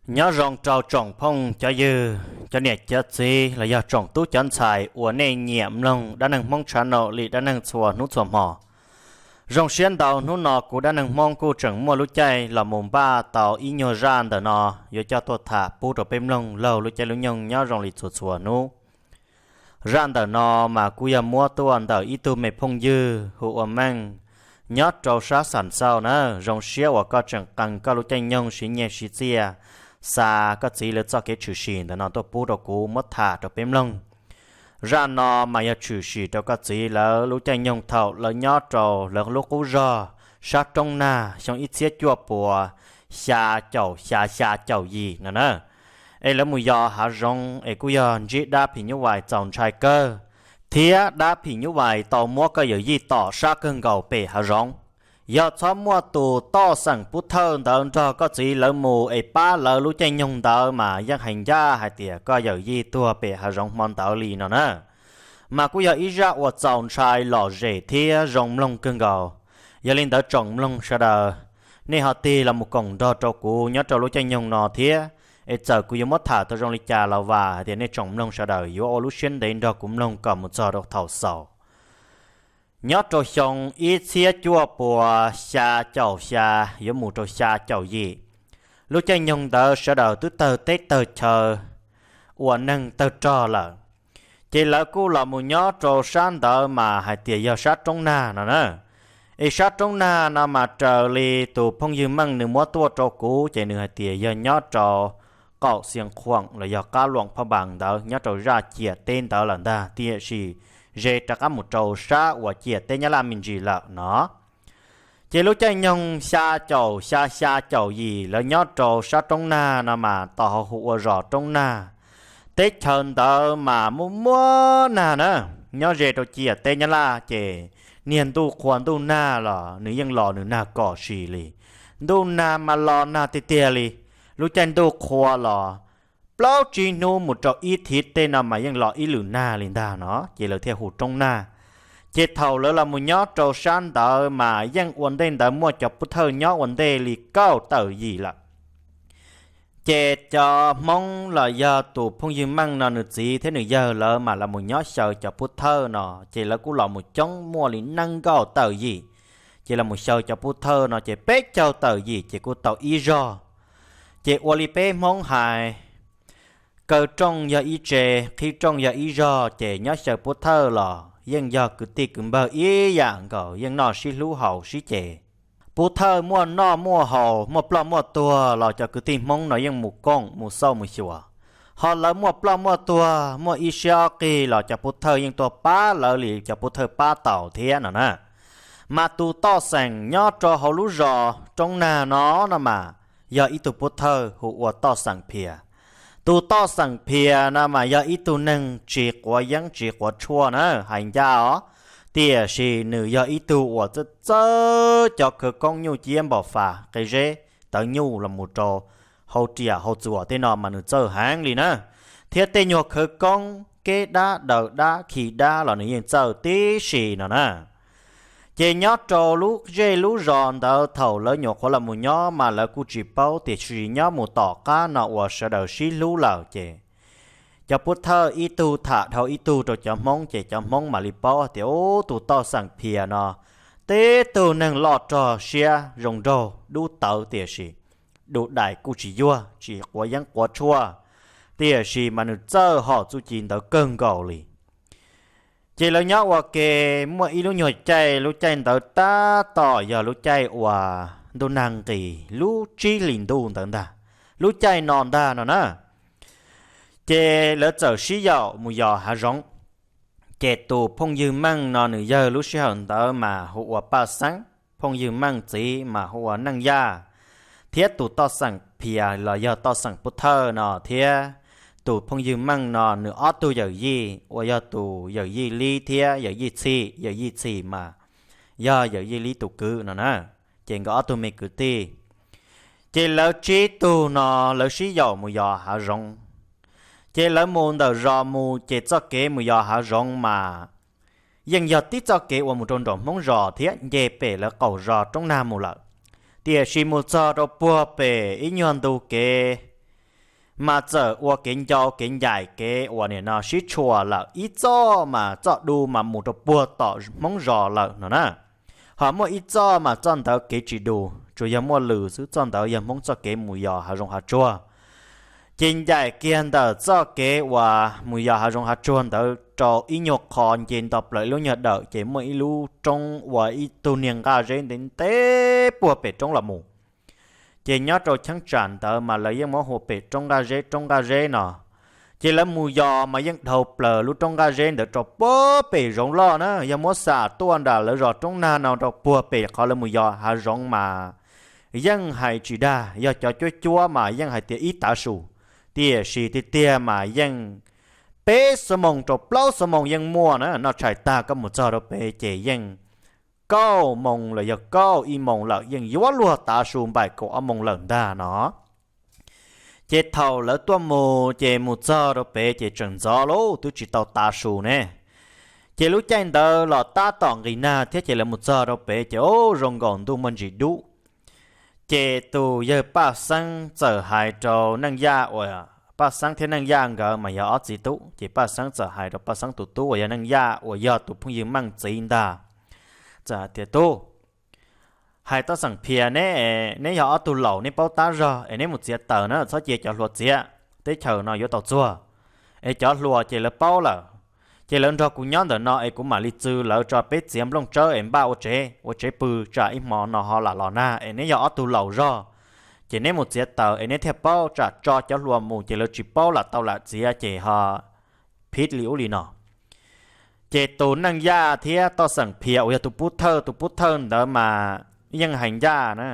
Nyob zoo rau tsoom phooj cov ywg, cov niam cov txiv los yog tsoom tub cov ntxhais uas nej nyiam mloog dab neeg Hmoob tshaj no li dab neeg txhua hnub txhua hmo. Zoo siab ntau hnub no kuv dab neeg Hmoob kuj tseem muaj lub caij los mus npaj tau ib nyuag zaj ntawm no yuav coj tuaj tham pub rau peb mloog laug lub caij lub nyoog nyob zoo li txhua txhua hnub. Zaj ntawm no mas kuj yog muab tuaj ntawm ib tug me phooj ywg hu ua Meej nyob rau sab Xam Xauj na. Zoo siab uas koj tseem qee koj lub caij nyoog siv nyiaj siv txiaj xa koj txiv lawv txoj kev tshwm sim ntawm no tuaj pub rau kuv muab tham rau peb mloog. Zaj no mas yog tshwm sim rau koj txiv lawv lub caij nyoog thaum lawv nyob rau lawv lub qub zog sab roob nag xyoo ib txhiab cuaj puas xya caum xya xya caum yim no na. Es lawv mus yos hav zoov es kuj yog ntsib dab phim nyuj vais txaus ntshai kawg, thiab dab phim nyuj vais tau muab koj yawm yij tom sab kawg nkaus pem hav zoov. Yog txhob muaj tus toj xeem pub thawj ntawd nrog koj txiv lawv mus es pab lawv lub caij nyoog ntawd mas yeej hais ncaj hais tias koj yawm yij tuag pem hav zoov hmo ntawd li no na. Mas kuj yog ib zaj uas txaus ntshai lom zem thiab zoo mloog kawg nkaus. Yog li ntawd tsoom mloog sawv daws, nej ho tig los mus koom nrog rau kuv nyob rau lub caij nyoog no thiab. Es txawm kuv yuav muab tham tau zoo li cas los vam hais tias nej tsoom mloog sawv daws yuav ua lub siab ntev nrog kuv mloog kom mus txog rau thaum xaus. Nyob rau xyoo ib txhiab cuaj puas xya caum xya yuav mus rau xya caum yim, lub caij nyoog ntawd sawv daws twb tawg teb tawg chaw ua neeg tawg rog lawm. Ces lawv kuj los mus nyob rau sab ntawd mas hais tias yog sab roob nag no na. Es sab roob nag no mas raws li tus phooj ywg Meej nws muab tuaj rau kuv ces nws hais tias yog nyob rau qaum Xias Khuam los yog qab Luam Phaj Npas ntawd nyob rau zaj ciam teb ntawd lawm ntag, tiam sis ze rov qab mus rau sab uas ciam teb Nyab Laj me ntsis lawm no. Ces lub caij nyoog xya caum xya xya caum yim lawv nyob rau sab roob nag no mas tau hauv hu ua zos roob nag. Teb chaws ntawd mas muaj muaj nag na, nyob ze rau ciam teb Nyab Laj ces niag ntuj qhua ntuj nag los nws yeej los nws nag kom si li. Ntuj nag mas los nag tiag tiag li, lub caij ntuj qhua los plaub tsib hnub mus rau ib thiv tej no mas yeej los ib lwm nag li ntag no ces lawv thiaj hu roob nag. Ces thaum lawv los mus nyob rau sab ntawd mas yeej ua ntej ntawd muaj cov pub thawj nyob ua ntej li kaum tawm yim lawm. Ces cov Hmoob los yog tus phooj ywg Meej no nws txiv thiab nws yawg lawv mas los mus nyob xyaw cov pub thawj no ces lawv kuj los mus coob muaj li nees nkaum tawm yim. Ces los mus xyaw cov pub thawj no ces peb caug tawm yim ces kuj tau ib zog. Ces ua li peb Hmoob hais, kaw rooj yog ib tse, qhib rooj yog ib zog, ces nyob xyaw pub thawj los yeej yog kwv tij kwv npawg ib yam nkaus, yeej noj sib hlub haus sib ces. Pub thawj muaj noj muaj haus muaj ploj muaj tuag los cov kwv tij Hmoob no yeej mus koom mus xauj mus xyuas. Ho lawv muaj ploj muaj tuag muaj ib siab ob qig los cov pub thawj yeej tuaj pab lawv li cov pub thawj pab tau thiab no na. Mas tus toj xeem nyob rau hauv lub zos roob nag no no mas yog ib tug pub thawj hu ua toj xeem Phias. Tus toj xeem Phias no mas yog ib tug neeg tsis quav yeeb tsis quav tshuaj na, hais ncaj os. Tiam sis nws yog ib tug uas txawj txawj cov khawv koob nyuj ciab npau fas qe zeb tawv nyuj los mus rau hauv riam hauv txuas tej no mas nws txawj heev li na. Thiab tej nyuag khawv koob keb dab daws dab khi dab los nws yeej txawj tib si no na. Ces nyob rau lub zej lub zos ntawd thaum lawv nyuam qhuav los mus nyob mas lawv kuj tsis paub, tiam sis nyob mus tom qab no uas sawv daws sib hlub lawm ces cov pub thawj ib tug tham dhau ib tug rau cov Hmoob ces cov Hmoob mam li paub tias ub, tus toj xeem Phias no tib tug neeg loj rog siab zoo nraug dub tawv, tiam sis du dais kuj tsis yuag, tsis quav yeeb quav tshuaj, tiam sis mas nws txawj hom txuj ci ntawd kawg nkaus li. Ces lawv nyob ua ke muaj ib lub nyuag caij, lub caij ntawd tab tom yog lub caij uas ntuj nag nqis lub tsib hlis ntuj ntawd ntag, lub caij no ntag no na. Ces lawv txawm sib yaum mus yos hav zoov. Ces tus phooj ywg Meej no nws yawg lub sij hawm ntawd mas hu ua Paj Xeeb, phooj ywg Meej txiv mas hu ua Neej Yaj, thiab tus toj xeem Phias los yog toj xeem pub thawj no thiab tus phooj ywg Meej no nws ob tug yawm yij uas yog tus yawm yij Lib thiab yawm yij Txhim, yawm yij Txhim mas yog yawm yij Lib tus kwv no na. Ces nkawd ob tug me kwv tij, ces lawv tsib tug no lawv sib yaum mus yos hav zoov. Ces lawv mus ntawm zos mus ces txoj kev mus yos hav zoov mas yeej yog tib txoj kev uas mus rau nraum Hmoob zos thiab nce pem lawv qaum zos roob nag mus lawm. Tiam sis mus txog rau puag pem ib nyuag ntu kev mas txawm ua kev ncau kev ncaim kev uas nim no sib tshuam lawm, ib txoj mas txoj du mas mus rau puag tom Hmoob zos lawm no na. Ho muaj ib txoj mas txoj ntawd kev tsis dus, tsuas yog muaj lws xwb, txoj ntawd yog Hmoob txoj kev mus yos hav zoov hav tsuag. Ces ncaim kiag ntawm txoj kev uas mus yos hav zoov hav tsuag ntawd rau ib nyuag qho nce nto plaws ib lub nyuag dawm, ces muaj ib lub roob uas ib tug niag nqaj zeb ntev ntev puag pem roob los mus. Ces nyob rau cheeb tsam ntawd mas lawv yeej muab hu pem roob nqaj zeb, roob nqaj zeb no. Ces lawv mus yos mas yeej dhau plaws lub roob nqaj zeb ntawd rau puag pem zoov loj na. Yog muab xam tuaj nram lawv zos Roob Nag no rau puag pem qhov lawv mus yos hav zoov mas yeej hais tsis dag, yog cov cuab cuab mas yeej hais tias ib tav su, tiam sis tiag tiag mas yeej peb xuab moos rau plaub xuab moos yeej muaj na. Noj tshais tag koj mus txog rau pem ces yeej kaum moos los yog kaum ib moos lawm, yeej yuav luag tav su npaim kaum ob moos lawm ntag no. Ces thaum lawv tuaj mus ces mus txog rau pem ces tseem ntxov lauj, twb tsis tau tav su ne. Ces lub caij ntawd los tab tom nqis nag thiab, ces lawv mus txog rau pem ces ub, zoo nkaus ntuj muaj ntsis dub. Ces tus yawg Paj Xeeb txawm hais rau Neej Yaj uas, Paj Xeeb thiab Neej Yaj nkawd mas yog ob txiv tub, ces Paj Xeeb txawm hais rau Paj Xeeb tus tub uas yog Neej Yaj uas yog tus phooj ywg Meej txiv ntag, txawm hais tias, Tub, hais Toj Xeem Phias neb, neb yog ob tug laus neb paub tab zog es neb mus txiav taws na, txhob cia cov hluas txiav, teb chaws no yuav tau txuag. Es cov hluas ces lawv paub lawm, ces lawv nrog kuv nyob ntawm no es kuv mam li txw lawv tso peb txiav nplooj tsawb es npaj ua tsev, ua tsev pw tsam ib hmo no ho lam los nag. Es neb yog ob tug laus zog, ces neb mus txiav taws es neb thiaj paub, tsam tso cov hluas mus ces lawv tsis paub lam tau lam txiav ces ho phiv li ub li no. Ces tus Neej Yaj thiab Toj Xeem Phias uas yog tus pub thawj, tus pub thawj ntawd mas yeej hais ncaj na,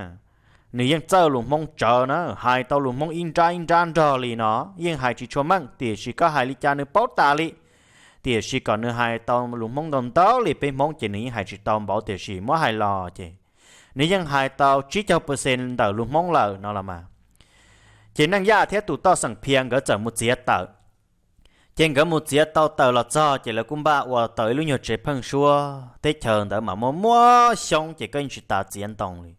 nws yeej txawj lus Hmoob tsawv na, hais tau lus Hmoob ib nrab ib nrab nrog li no, yeej hais tsis tshua meej, tiam sis koj hais li cas nws paub tas li. Tiam sis kom nws hais tau lus Hmoob ntau ntau li peb Hmoob ces nws yeej hais tsis tau npaum, tiam sis muab hais los ces nws yeej hais tau tsib caug percent ntawm lus Hmoob lawm no los mas. Ces Neej Yaj thiab tus Toj Xeem Phias nkawd txawm mus txiav taws. Ces nkawd mus txiav tau taws los txog ces lawv kuj npaj ua tau ib lub nyuag tsev pheeb suab. Teb chaws ntawd mas muaj muaj xyoob ces koj yeej tsis tas txiav ntoo li.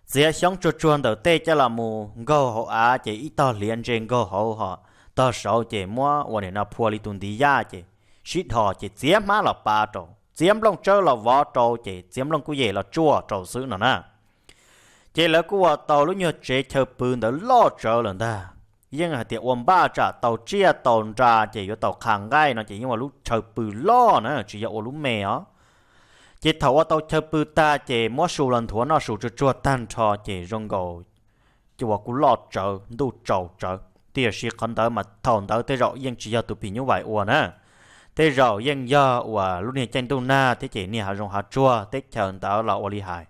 Txiav xyoob tsuag tsuag ntawm tej coj los mus nkaug hauv av ces ib tog hliav ntse nkaug hauv, ho tog saud ces muab ua nim no phua li tus ntiv yaj ces sib dhos ces txiav hmab los pav rau, txiav nplooj tsawb los vov rau ces txiav nplooj kuj yem los tsuaj rau xwb no na. Ces lawv kuj ua tau lub nyuag tsev chaw pw ntawd loj tsawv lawm ntag. Yeej hais tias ua npaj tsam tau tsiaj tau nra ces yuav tau qha nqaij no ces yeej ua lub chaw pw loj na, tsis yog ua lub me os. Ces thaum ua tau chaw pw tag ces muab su los nthuav noj su tsuag tsuag tag nrho ces zoo nkaus cua kuj loj tsawv, ntuj tsaus tsawv. Tiam sis qhov ntawd mas thaum ntawd tej zaum yeej tsis yog tus phim nyuj vais ua na, tej zaum yeej yog uas lub niag caij ntuj nag thiab ces niag hav zoov hav tsuag teb chaws ntawd los ua li hais,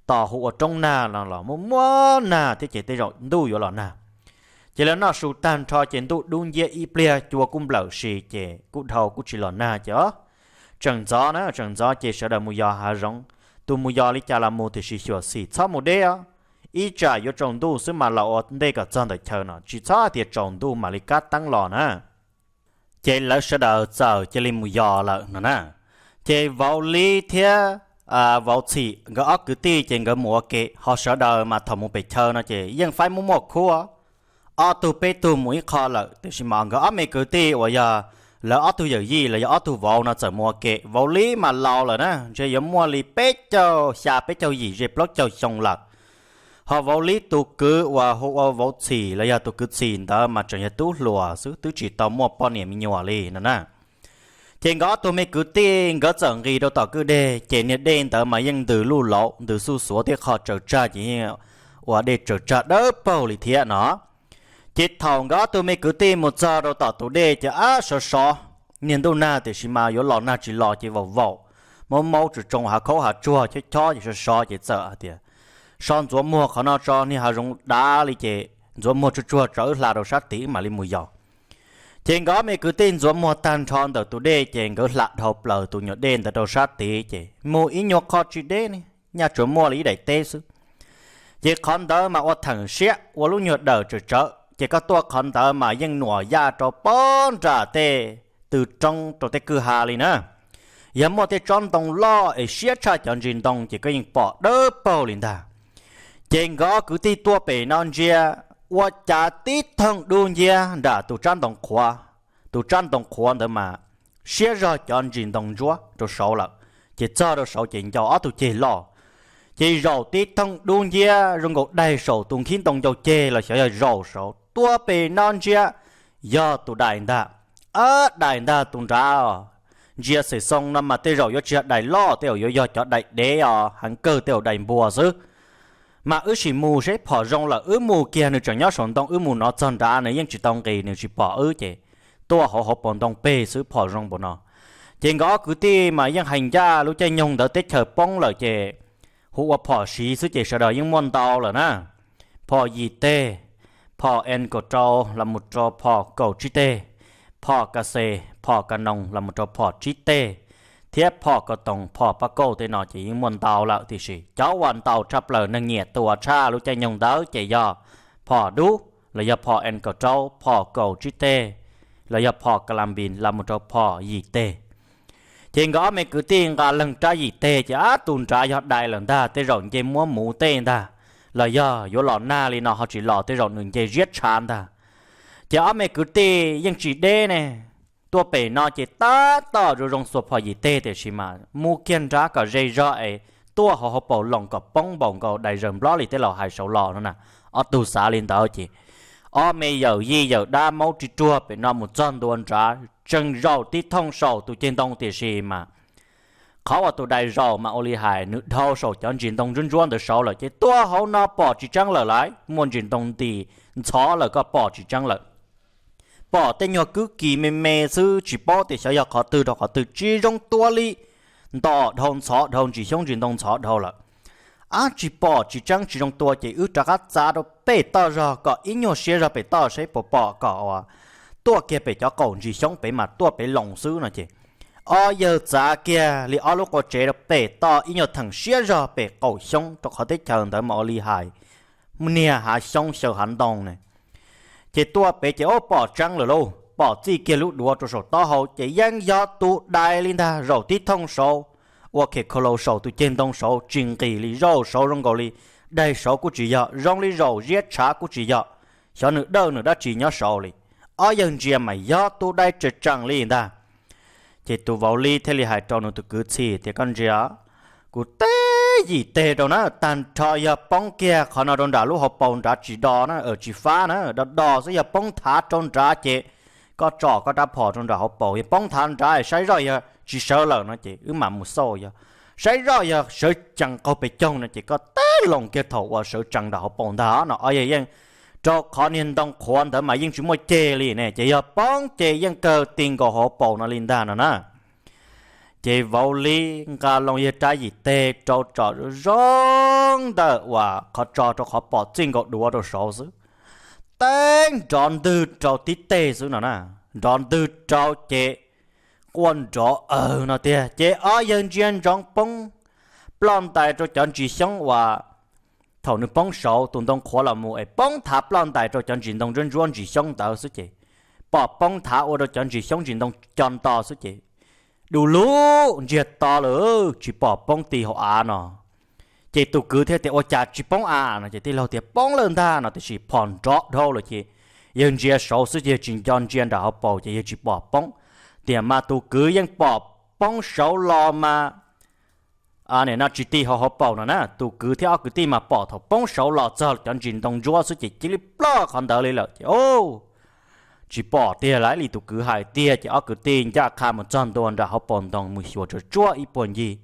tos hu ua roob nag no los muaj muaj nag thiab ces tej zaum ntuj yuav los nag. Ces lawv noj su tag nrho ces ntuj dub nciab ib pliag cua kuj nplawm si ces kuj dhau kuj tsis los nag ces o, tseem ntxov na, tseem ntxov ces sawv daws mus yos hav zoov. Tus mus yos li cas los mus tiam sis xyuam xim txhob mus deb os, ib tsam yuav tsaus ntuj xwb mas los ua ntej kom txog ntawm chaw no, tsis txhob hais tias tsaus ntuj mam li kab teeb los na. Ces lawv sawv daws txawm cia li mus yos lawm no na. Ces Vauv Lib thiab Vauv Txhim nkawd ob kwv tij ces nkawd mus ua ke, ho sawv daws mas thaum mus pem chaw no ces yeej faib muaj muaj khub, ob tug peb tug mus ib qho lawm, tiam sis mas nkawd ob me kwv tij uas yog lawv ob tug yawm yij los yog ob tug vauv no txawm mus ua ke. Vauv Lib mas laus lawm na, ntshe yuav muaj li peb caug xya peb caug yim ze plaub caug xyoo lawm. Ho Vauv Lib tus kwv uas hu ua Vauv Txhim los yog tus kwv Txhim ntawd mas tseem yog tub hluas xwb, twb tsis tau muaj poj niam me nyuam li no na. Ces nkawd ob tug me kwv tij nkawd txawm nqis rau tom kwj deg, ces niag dej ntawd mas yeej ntws luj lauv ntws xuj xuav tej qho tsaws tsag ces yeej ua dej tsaws tsag dawb paug li thiab no. Ces thaum nkawd ob tug me kwv tij mus txog rau tom tus dej ces ab sov sov, niag ntuj nag tiam sis mas yuav los nag tsis los ces vaum vaum, maub maub tsuas tsoo hav khaub hav tsuag chob chob ces sov sov ces txawm hais tias, so ntxuav muag qhov no tso, niag hav zoov dav li ces ntxuav muag tsuag tsuag tsawv hla rau sab tid mam li mus yos. Ces nkawd ob me kwv tij ntxuav muag tag nrho ntawm tus dej ces nkawd hla dhau plaws tus nyuam dej ntawd rau sab tid ces mus ib nyuag qho tsis deb ne, nyaj tsuas muaj li ib daim teb xwb. Ces qhov ntawd mas ua theem siab ua lub nyuag dawm tsawm tsawv ces koj tuaj qhov ntawd mas yeej nuam yaj rau pob nram tej tw roob rau tej kwj ha li na. Yog muaj tej tsob ntoo loj es siab tshaj cov ntsis ntoo ces koj yeej pom dawb paug li ntag. Ces nkawd ob kwv tij tuaj pem no ntsia ua cas tib thooj dub nciab nram tus tsab ntoo qhuav. Tus tsab ntoo qhuav ntawd mas siab zog cov ntsis ntoo ntsuab rau saud lawm, ces txog rau saud ces ncau ob tug ceg loj. Ces zaum tib thooj dub nciab zoo nkaus daig saum tus nkhib ntoo ncau ceg los xyov yog zaum saud tuaj pem no ntsiab, yog tus dais ntag. Ab, dais ntag tus nrad. Ntsia xwm xoo no mas tej zaum yuav tsis yog dais loj, tej zaum yuav yog cov dais dev os, heev kawg tej zaum dais npua xwb. Mas wb sim mus seb phom zoo lawm, wb mus kiag nws tseem nyob saum ntoo, wb mus no txog nrad nws yeej tsis tau nqis, nws tsis pom wb ces tuaj hauv hauv paus ntoo peg xwb, phom zoo npaum no. Ces nkawd ob kwv tij mas yeej hais ncaj, lub caij nyoog ntawd teb chaws poob lawm ces hu ua phom siv xwb ces sawv daws yeej muaj ntau lawm na. Phom yim teg, phom N kaum rau los mus rau phom kaum tsib teg, phom ka xes, phom ka noos los mus rau phom tsib teg, thiab phom kaus toos, phom pab kauj tej no ces yeej muaj ntau lawm, tiam sis cov uas ntau tshaj plaws neeg nyiam tua tshaj lub caij nyoog ntawd ces yog phom dub los yog phom N kaum rau, phom kaum tsib teg los yog phom ka la npis los mus rau phom yim teg. Ces nkawd ob me kwv tij nqa leeg rab yim teg ces ab, tus nrad yog dais lawm ntag, tej zaum nce muab muv tej ntag, los yog yuav los nag li no ho tsis los, tej zaum nws nce ziab tshav ntag. Ces ob me kwv tij yeej tsis deb ne, tuaj pem no ces tab tom zoo zoo xuas phom yim teg, tiam sis mas mus kiag nrad kom ze zog es tuaj hauv hauv paus loos kom poob npaum nkaus dais zaws nplob li tej laus hais saud los no na. Ob tug xav li ntawd ces ob me yawm yij yawm dab maub ris ruag pem no mus txog ntua nrad, tseem zaum tib thooj saum tus ceg ntoo, tiam sis mas qhov uas tus dais zaum mas ua li hais nws dhau saum cov ntsis ntoo ntsuab ntsuab ntawd saud lawm ces tuaj hauv no pom tsis tseeb lawm lauj, muaj ntsis ntoo nti ntxhov lawm koj pom tsis tseeb lawm. Pom tej nyuag kwb kis me me xwb, tsis paub tias xyov yog qhov twg rau qhov twg, tsis zoo tua li, ntom dhau ntxhov dhau, ntsis xyoob ntsis ntoo ntxhov dhau lawm. Ab, tsis pom tsis tseeb tsis zoo tua ces wb rov qab txav rau pem toj zog kom ib nyuag siab zog pem toj seb puas pom, kom uas tuaj kiag pem cov qaum ntsis xyoob pem mas tuaj pem loos xwb no ces ob yawg txav kiag li ob lub qua tsev rau pem toj ib nyuag theem siab zog pem qaum xyoob, rau qhov teb chaws ntawd mas ua li hais niag hav xyoob xyaw hav ntoo ne. Ces tuaj pem ces ua pom tseeb lawm lauj, pom txij kiag lub duav rau saum taub hau ces yeej yog tus dais li ntag, zaum tib thooj saud, ua khem khau laus saum tus ceg ntoo saud tsis nqis li, zaum saud zoo nkaus li daig saud kuj tsis yog, zoo li zaum ziab tshav kuj tsis yog, xyov nws dawj nws dab tsi nyob saud li. Ob yawg ntsia mas yog tus dais tseem tseem li ntag. Ces tus vauv Lib thiaj li hais rau nws tus kwv Txhim tias, koj ntsia, kuv teb yim teg rau na, tag nrho yog poob kiag qhov no rau nram lub hauv paus nrad tsis do na, tsis fab na, do do xwb, yog poob thav rau nrad ces koj tsom koj rab phom rau nram hauv paus, yog poob thav nrad saib zoj yog tsis sawv lawm no ces wb mam mus xauj, yog saib zoj yog sawv tsees qaug pes coog no ces koj teb loos kiag thaum uas sawv tsees nram hauv paus ntag no. Ob yawg yeej rau qhov niag ntoo qhuav ntawd mas yeej tsis muaj ceg li ne, ces yog poob ces yeej kawg ti nkaus hauv paus no li ntag no na. Ces vauv Lib nqa loo yawg rab yim teg rau tsom zoo zoo ntawm uas qhov tso rau qhov pom txij nkaus duav rau saud xwb, teb nrov ntwg rau tib teg xwb no na, nrov ntwg rau ces quaj nrov awg no tiag. Ces ob yawg ntsia ntsoov poob ploj ntais rau cov ntsis xyoob uas thaum nws poob saud tus ntoo qhuav los mus es poob thav ploj ntais rau cov ntsis ntoo ntsuab ntsuab ntsis xyoob ntawd xwb ces pom poob thav ua rau cov ntsis xyoob ntsis ntoo co nto xwb ces du lug ntsiag to lawm, tsis pom poob ti hauv av no. Ces tus kwv thiaj tias, ua cas tsis poob a no? Ces tij laug tias, poob lawm ntag no, tiam sis phom nrov dhau lawm ces yawg ntsia saud xwb ces yawg tsis nco ntsia nram hauv paus ces yawg tsis pom poob. Tiam mas tus kwv yeej pom poob saud los mas, nim no tsis ti hauv hauv paus no na, tus kwv thiab ob kwv tij mas pom thaum poob saud los txog cov ntsis ntoo ntsuab xwb ces cia li ploj qhov ntawd li lawm ces tsis pom tiag lauj li tus kwv hais tiag. Ces ob kwv tij ncaj qha mus txog ntua nram hauv paus ntoo mus xyuas tsuag tsuag ib puag ncig,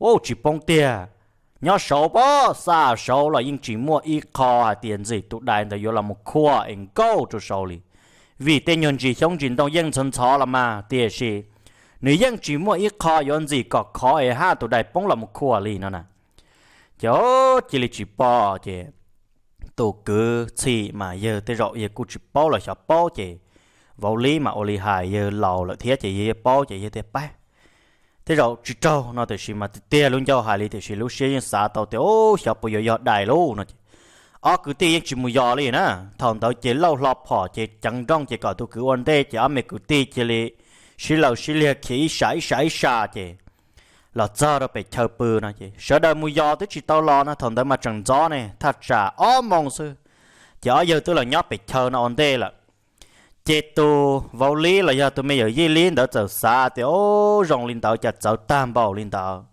ua tsis poob tiag. Nyob saud pob xa saud los yeej tsis muaj ib qho hais tias ntxim tus dais ntawd yuav los mus khuam es nkauj rau saud li, vim tej nyuag ntsis xyoob ntsis ntoo yeej ntxhov ntxhov los mas, tiam sis nws yeej tsis muaj ib qho yuav ntxim kom khov es haj tus dais poob los mus khuam li no na. Ces cia li tsis pom ces tus kwv Txhim mas yawg tej zaum yawg kuj tsis paub los xyov paub ces vauv Lib mas ua li hais yawg laus lawm thiab ces yawg paub ces yawg tias, pab, tej zaum tsis raug no, tiam sis mas tiag tiag lub ncauj hais li tiam sis lub siab yeej xav tau tias, u, xyov puas yuav yog dais lauj no ces ob kwv tij yeej tsis mus yos li na. Thaum ntawd ces Lauj hlo phom ces ceev nrooj ces kom tus kwv ua ntej ces ob me kwv tij cia li sib law sib liag khiav ib sab ib sab ib sab ces los txog rau pem chaw pw no ces sawv daws mus yos twb tsis tau los no, thaum ntawd mas tseem ntxov ne, thaj tsam ob moos xwb. Ces ob yawg twb los nyob pem chaw no ua ntej lawm. Ces tus vauv Lib los yog tus me yawm yij Lib ntawd txawm xav tias, Ub, zoo li ntawd cas txawv tag npaum li ntawd,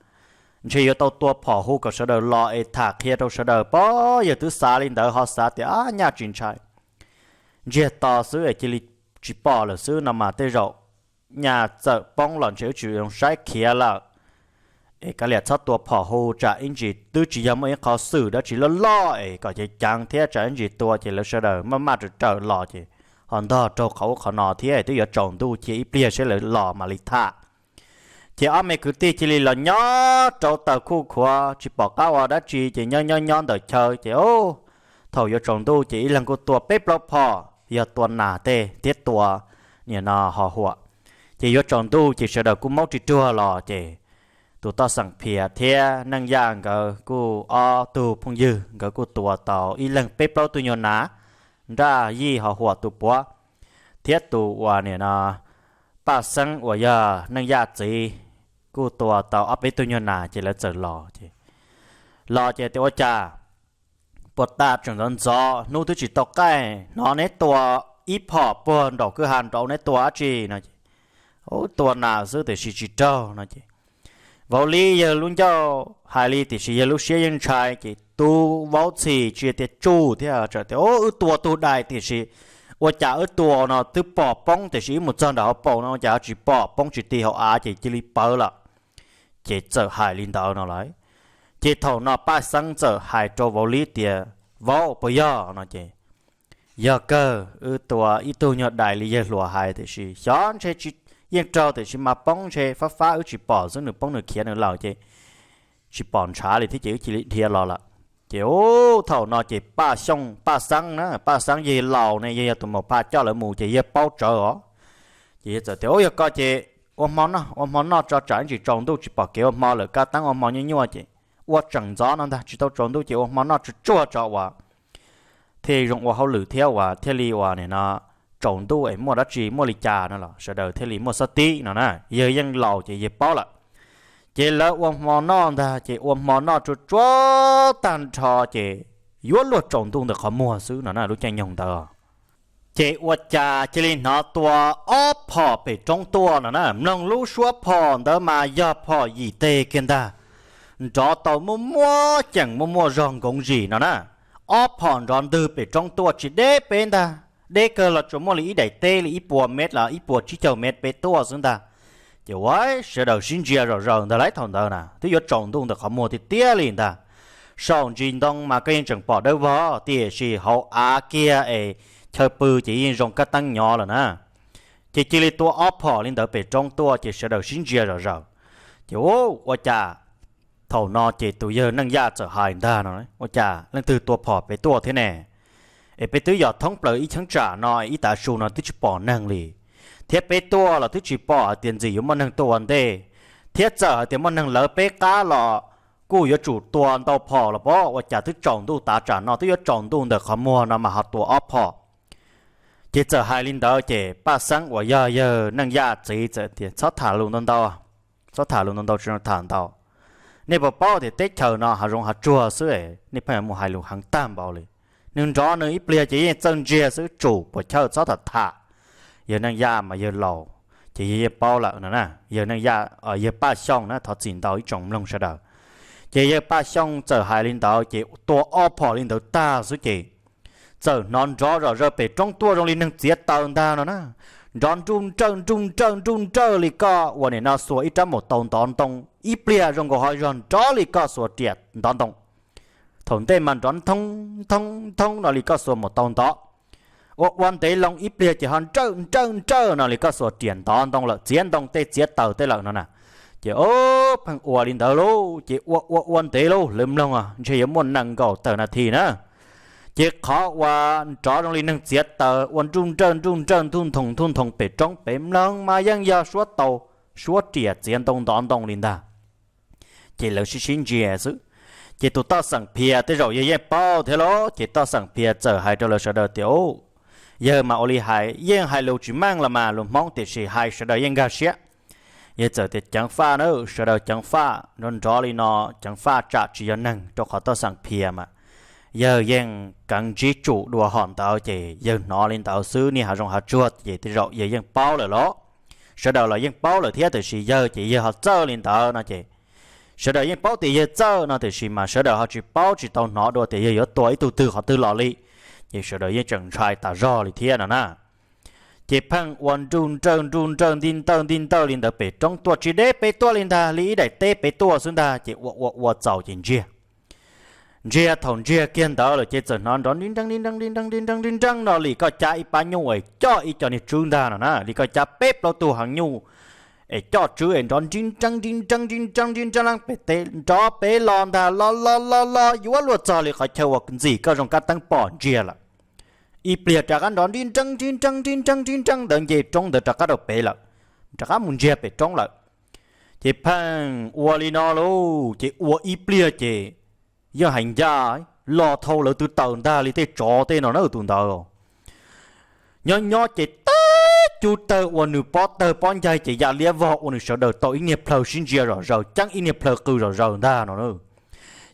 ntshe yuav tau tua phom hu kom sawv daws los es tham qhia rau sawv daws pob. Yawg twb xav li ntawd ho xav tias, Ab, nyaj tsis ntshai, ntsiag to xwb es cia li tsis pom lawm xwb no mas tej zaum nyaj txawm poob los ntshe wb tsis zoo saib khiav lawm. Es kav liam txhob tua phom hu, tsam ib ntsis twb tsis yog muaj ib qho xwm dab tsi loj loj es kom ceev ceev thiab tsam ib ntsis tua ces lawv sawv daws maj maj raws raws los ces ho ntog raug qhov ub qhov no thiab twb yuav tsaus ntuj cia ib pliag seb lawv los mam li tham. Ces ob me kwv tij cia li los nyob rau taws khuj khuav tsis pom qab ua dab tsi ces nyob nyob nyob ntawm chaw ces, ub, thaum yuav tsaus ntuj ces ib leeg kuj tua peb plaub phom, yog tua nas tej thiab tua nim no ho huam. Ces yuav tsaus ntuj ces sawv daws kuj maub ris ruag los ces tus toj xeem Phias thiab Neej Yaj nkawd kuj ob tug phooj ywg nkawd kuj tua tau ib leeg peb plaub tug nyuag nas, nraj yij ho huam tus puav, thiab tus uas nim no Paj Xeeb uas yog Neej Yaj txiv kuj tua tau ob peb tug nyuag nas ces lawv txawm los ces, los ces tias, Ua cas puag ta tseem ntxov ntxov, hnub twb tsis tau qaij, hnov neb tua ib phom puag nraum kwj ha nraud, neb tua dab tsi no ces, Ub, tua nas xwb tiam sis tsis raug no ces vauv Lib yawg lub ncauj hais li tiam sis yawg lub siab yeej ntshai ces tus vauv Txhim tsis tias tsuj thiab txawm tias, Ub, wb tua tug dais tiam sis ua cas wb tua no twb pom poob tiam sis wb mus txog nram hauv paus no ua cas ho tsis pom poob tsis ti hauv av ces cia li pawv lawm. Ces txawm hais li ntawd no lawm. Ces thaum no Paj Xeeb txawm hais rau vauv Lib tias, Vauv, puas yog no ces, Yog kawg, wb tua ib tug nyuag dais li yawg hluas hais tiam sis xyov ntshe tsis, yeej raug tiam sis mas poob ntshe fab fab wb tsis pom xwb, nws poob nws khiav nws lawm ces tsis pom ntshav li thiab ces wb cia li dhia los lawm. Ces ub, thaum no ces Paj Xyooj, Paj Xeeb na, Paj Xeeb yawg laus ne, yawg yog tus maum phaj coj lawv mus ces yawg paub tsawv os. Ces yawg txawm tias, Ub, yog koj ces ua hmo noj, ua hmo noj tso tsam ib ntsis tsaus ntuj tsis pom kev ua hmo lawm, kab teeb ua hmo nyuaj nyuaj ces ua tseem ntxov no ntag, tsis tau tsaus ntuj ces ua hmo noj tsuag tsuag tso uas thiaj zoo ua hauj lwm thiab uas thiaj li uas nim no tsaus ntuj es muaj dab tsi muaj li cas no los sawv daws thiaj li muaj xab tib no na. Yawg yeej laus ces yawg paub lawm. Ces lawv ua hmo noj ntag ces ua hmo noj tsuag tsuag tag nrho ces yuav luag tsaus ntuj ntawm qhov muag xwb no na lub caij nyoog ntawd. Ces ua cas cia li hnov tua ob phom pem roob tuaj no na, mloog lub suab phom ntawd mas yog phom yim teg kiag ntag, nrov tau muaj muaj ceem muaj muaj zog nkoov zis no na. Ob phom nrov ntwg pem roob tuaj tsis deb peb ntag, deb kawg los tsuas muaj li ib daim teb li ib puas mev los ib puas tsib caug mev pem tuaj xwb ntag. Ces ua sawv daws sib ntsia zom zaws ntag lauj, thaum ntawd na twb yuav tsaus ntuj ntawm qhov muag tiag tiag li ntag. Saum ntsis ntoo mas koj yeej tseem pom dawb vog tiam sis hauv av kiag es chaw pw ces yeej zoo kab teeb nyov lawm na. Ces cia li tua ob phom li ntawd pem roob tuaj ces sawv daws sib ntsia zom zaws. Ces ua cas thaum no ces tus yawg Neej Yaj txawm hais ntag no, Ua cas leej twg tua phom pem tuaj thiab ne? Es peb twb yog thoob plaws ib cheeb tsam no ib tav su no twb tsis pom neeg li, thiab peb tuaj los twb tsis pom hais tias ntxim yuav muaj neeg tuaj ua ntej, thiab txawm hais tias muaj neeg lawv peb qab los kuj yuav tsum tua ntau phom los pob, ua cas twb tsaus ntuj tav tsam no twb yuav tsaus ntuj ntawm qhov muag no mas ho tua ob phom. Ces txawm hais li ntawd ces Paj Xeeb uas yog yawg Neej Yaj txiv txawm tias, Txhob tham lus ntau ntau, txhob tham lus ntau ntau, tsis tham ntau. Nej puas paub tias teb chaws no hav zoov hav tsuag xwb, nej pheej mus hais lus heev tag npaum li. Nws nrov nws ib pliag ces yeej txawj ntsiag xwb, tsum puas chawj, txhob tham tham. Yawg Neej Yaj mas yawg laus, ces yawg yeej paub lawm no na. Yawg Neej Yaj, yawg Paj Xyooj na, thov txim ntau ib tsoom mloog sawv daws. Ces yawg Paj Xyooj txawm hais li ntawd ces tua ob phom li ntawd tag xwb ces txawm hnov nrov zom zaws pem roob tuaj zoo li neeg txiav taws ntag no na. Nrov nruj nrawj nruj nrawj nruj nrawj li koj uas nim no xuas ib rab mus tau ntov ntoo, ib pliag zoo nkaus ho zog nrov li koj xuas riam ntov ntoo. Thaum ntej mas nrov nthoob nthoob nthoob no li koj xuas mus tau ntov. Ua ua ntev loo ib pliag ces ho nrawj nrawj nrawj no li koj xuas riam ntov ntoo lawm, txiav ntoo tej txiav taws tej lawm no na. Ces o, pheej ua li ntawd lauj, ces ua ua ua ntev lauj, lawv mloog ntshe yuav muaj nees nkaum tawm nas this na. Ces qhov uas nrov zoo li neeg txiav taws ua nruj nrawj nruj nrawj ntuj nthoos ntuj nthoos pem roob pem mloog mas yeej yog suab taus, suab riam txiav ntoo ntov ntoo li ntag. Ces lawv sib sib ntsia xwb. Ces tus toj xeem Phias tej zaum yawg yeej paub thiab lauj, ces toj xeem Phias txawm hais rau lawv sawv daws tias, Yawg mas ua li hais yeej hais lus tsis meej los mas lus Hmoob tiam sis hais sawv daws yeej nkag siab. Yawg txawm tias, Ceev faj na, sawv daws ceev faj, nrov nrov li no ceev faj tsam tsis yog neeg, rau qhov toj xeem Phias mas yawg yeej kheev ntsib tsum dua hom ntawd ces yawg hnov li ntawd xwb, niaj hav zoov hav tsuag ces tej zaum yawg yeej paub lawm los. Sawv daws los yeej paub lawm thiab, tiam sis yawg ces yawg ho txawj li ntawd no ces sawv daws yeej paub tias yawg txawj no, tiam sis mas sawv daws ho tsis paub tsis tau hnov dua tias yawg yuav tua ib tug twg qhov twg los li. Ces sawv daws yeej tseem ntshai tas zog li thiab no na. Ces pheej ua nruj nrawj nruj nrawj nti ntawj nti ntawj li ntawd pem roob, tuaj tsis deb pem tuaj li ntag, li ib daim teb pem tuaj xwb ntag, ces ua ua ua txaus ces ntsiag. Ntsiag, thaum ntsiag kiag ntawd lawm ces txawm hnov nrov nrib nreeb nrib nreeb nrib nreeb nrib nreeb nrib nreeb no li koj cab ib pab nyuj es coj ib co niag tswb ntag no na, li koj cab peb plaub tug heev nyuj es coj tswb es nrov nrib nreeb nrib nreeb nrib nreeb nrib nreeb pem teb, nrov pem los ntag, los los los los yuav luag txog li qhov chaw uas ntxim koj zoo kab teeb pom ntsiag lawm. Ib pliag rov qab nrov nrib nreeb nrib nreeb nrib nreeb nrib nreeb ntawd nce roob ntawd rov qab rau pem lawm, rov qab mus ntsiag pem roob lawm. Ces pheej ua li no lauj, ces ua ib pliag ces yeej hais ncaj los dhau lawv tw taws ntag li tej tsov tej no na tus ntawd. Nyob nyob ces teb cub tawg ua nws pob tawg pob ncaig ces ya liab vog ua nws sawv daws tau ib niag plhaw sib ntsia zom zaws, ceeb ib niag plhaw qw zom zaws ntag no na.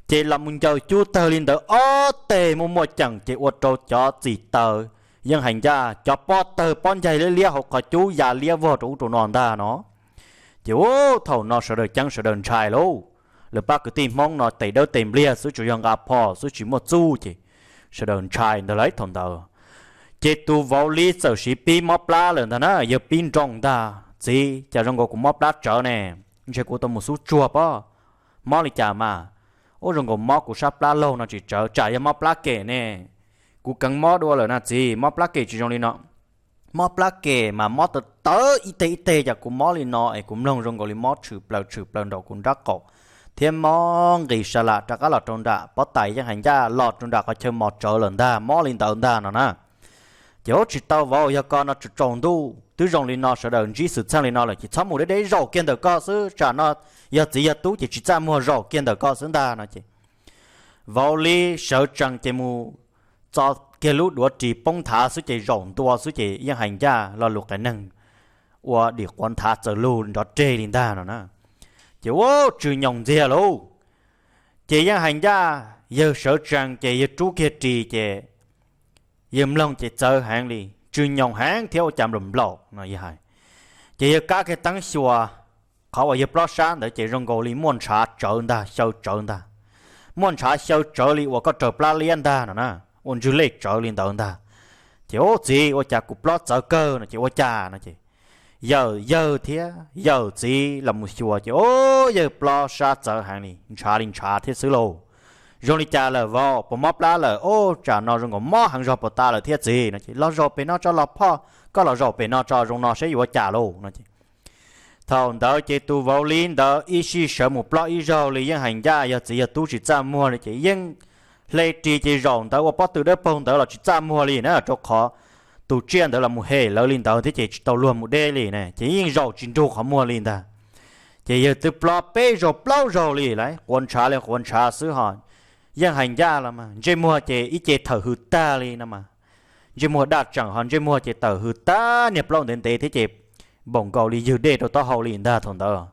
Ces los mus ncaws cub tawg li ntawd ob teg muaj muaj ceem ces ua rau cov txim taws yeej hais ncaj cov pob tawg pob ncaig liab liab hauv qhov cub ya liab vog rau ub rau no ntag no. Ces ub, thaum no sawv daws ceeb sawv daws ntshai lauj. Lawv pab kwv tij Hmoob no tes dawb tes npliag xwb, tsuas yog nqa phom xwb tsis muaj txuj ces sawv daws ntshai ntag lauj thaum ntawd. Ces tus vauv Lib txawm siv pib mob plab lawm ntag na, yawg pib nroo ntag, txiv, cas zoo nkaus kuv mob plab tsawv ne, ntshe kuv tau mus xub tsuag pob, mob li cas mas, ub zoo nkaus mob kuv sab plab laug no tsis tsawv, tsam yog mob plab kem ne, kuv kheev mob dua lawm na txiv, mob plab kem tsis zoo li no. Mob plab kem mas mob tawv tawv ib teg ib teg, cas kuv mob li no es kuv mloog zoo nkaus li mob tshwm plaws tshwm plaws nraum kuv nrab qaum, thiab mob nqis sa lam rov qab los rau nram pob tais yeej hais ncaj los rau nram qhov chaw mos tsawv lawm ntag, mob li ntawd ntag no na. Ces ub tsis tau vauv, yog koj no tsaus ntuj twb zoo li no sawv daws ntsib xwm txheej li no lawm ces txhob mus deb deb, zaum kiag ntawm koj xwb, tsam no yog txiv yog tub ces tsis txaj muag, zaum kiag ntawm koj xwb ntag no ces vauv Lib sawv tsees ces mus txo kiag lub duav ris poob nthav xwb ces zaum ntua xwb ces yeej hais ncaj lo lus qias neeg ua dim quav nthav txawm lug nrov reg li ntag no na. Ces ub tsw nyoos ntxiag lauj. Ces yeej hais ncaj yawg sawv tsees ces yawg rub kiag ris ces yawg mloog ces txawv heev li, tsw nyoos heev thiab ua cas nplaum nplaum no yawg hais. Ces yawg kab kiag teeb xyuas, qhov uas yawg plob sab ntawd ces zoo nkaus li muaj ntshav tsawv ntag, xyaw tsawv ntag. Muaj ntshav xyaw tsawv li uas koj raws plab liab ntag no na, ua ntswg lej tsawv li ntawd ntag. Ces ub txiv, ua cas kuv plob txawv kawg no ces ua cas no ces yawm yawg thiab yawm txiv los mus xyuas ces ub yawg plob sab txawv heev li, ntshav li ntshav thiab xwb lauj. Zoo li cas lawm vauv, puas mob plab lawm? Ub tsam no zoo nkaus mob heev zog puas tas lawm thiab txiv no ces los zaum pem no tso los phoj, koj los zaum pem no tso zoo no seb yuav ua cas lauj no ces thaum ntawd ces tus vauv Lib ntawd ib sij sawv mus plob ib zaug li yeej hais ncaj yog txiv yog tub tsis txaj muag li ces yeej hle ris ces zaum ntawd ua pob tw dawb paug ntawd los tsis txaj muag li na, rau qhov tus tsiaj ntawd los mus hem lawv li ntawd thiab ces tsis tau luag mus deb li na, ces yeej zaum tsis nrug qhov muag li ntag. Ces yawg twb plob peb zaug plaub zaug li lauj, quav ntshav li quav ntshav xwb ho yeej hais ncaj los mas ntsej muag ces ib ce thawm hws tag li no mas. Ntsej muag daj tseem ho ntsej muag ces tawm hws tag, niag plaub ntev ntev thiab ces npaum nkaus li ywg dej rau taub hau li ntag thaum ntawd.